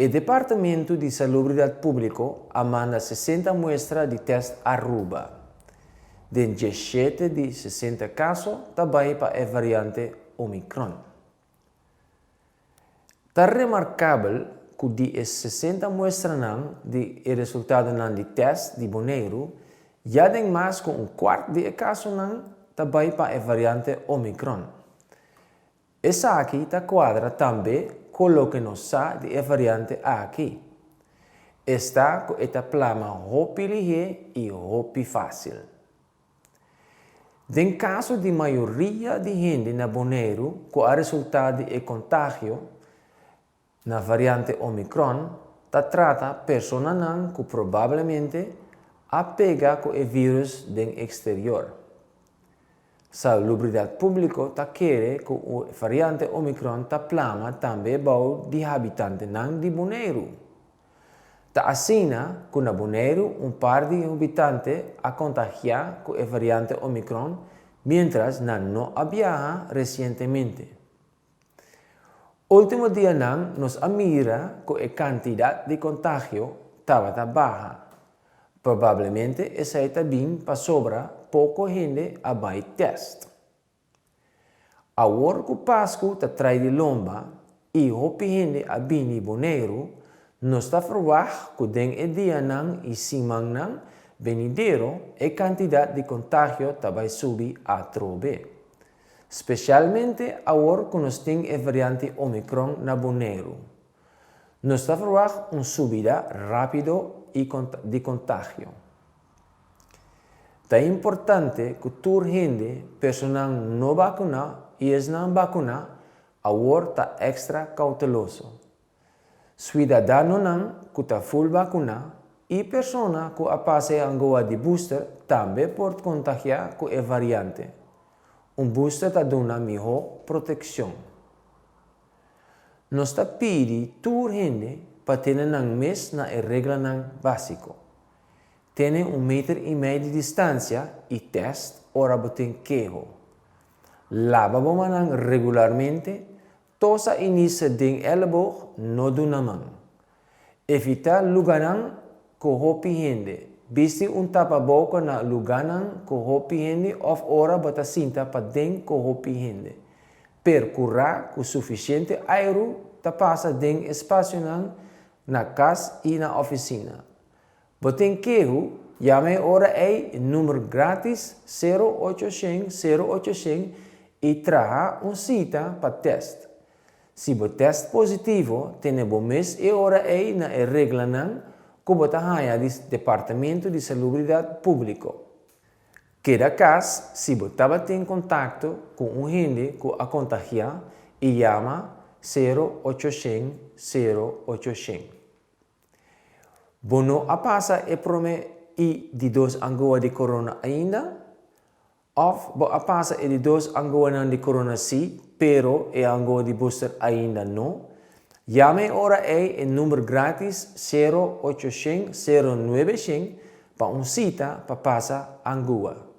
E Departamento di Salubridat Públiko a manda 60 muestra di tèst Aruba. Den 17 di 60 kaso ta bai pa e variante Omicron. Ta remarkabel ku di e 60 muestranan di e resultadonan di tèst di Boneiru, ya den mas ku un kuart di e kasonan ta bai pa e variante Omicron. Esaki ta kuadra tambe ku loke nos sa di e variante aki. Esta ku e ta plama hopi lihé i hopi fásil. Den kaso di mayoria di hende na Boneiru ku a resultá di e kontagio na variante Omicron, ta trata personanan ku probablemente a pega ku e vírùs den eksterior. Salubridat Públiko ta kere ku e variante Omicron ta plama tambe bou di habitantenan di Boneiru. Ta asina ku na Boneiru un par di habitante a kontagiá ku e variante Omicron miéntras nan no a biaha resientemente. Último dianan nos a mira ku e kantidat di kontagio tabata baha. Probablemente esei ta bin pasobra poko hende a bai tèst. Awor ku Pasku ta trai di lomba i hopi hende a bini Boneiru, nos ta ferwagt ku den e dianan i simannan benidero e kantidat di kontagio ta bai subi atrobe. Spesialmente awor ku nos tin e variante Omicron na Boneiru. Nos ta verwagt un subida rápido di kontagio. Ta importante ku tur hende, personan no bakuná i esnan bakuná, awor ta èkstra kouteloso. Suidadanonan ku ta ful bakuná i persona ku a pasa e angoa di booster tambe por kontagiá ku e variante. Un booster ta duna mihó protekshon. Nos ta pidi tur hende pa tene nan mes na e reglanan básiko. Tene un meter i mei di distansia i tèst ora bo tin keho. Laba bo mannan regularmente, tosa i nisa den èleboog, no duna man. Evitá lugánan ku hopi hende. Bisti un tapaboka na lugánan ku hopi hende òf ora bo ta sinta paden ku hopi hende. Perkurá ku sufisiente airu ta pasa den espasionan na kas i na ofisina. Bo tin kehu? Yama e ora ei e number grátis sero ocho shen sero ocho shen i traha un sita pa tèst. Si bo tèst positivo, tene bo mes e ora ei na e reglanan ku bo ta haña di Departamento di Salubridat Públiko. Keda kas si bo tabatin kontakto ku un hende ku a kontagiá i yama sero ocho shen sero ocho shen. Bo no a pasa e promé i di dos angua di korona ainda? Òf bo a pasa e di dos anguanan di korona sí, pero e angua di booster ainda no? Yama e ora ei e number grátis sero ocho shen sero nuebe shen pa un sita pa pasa angua.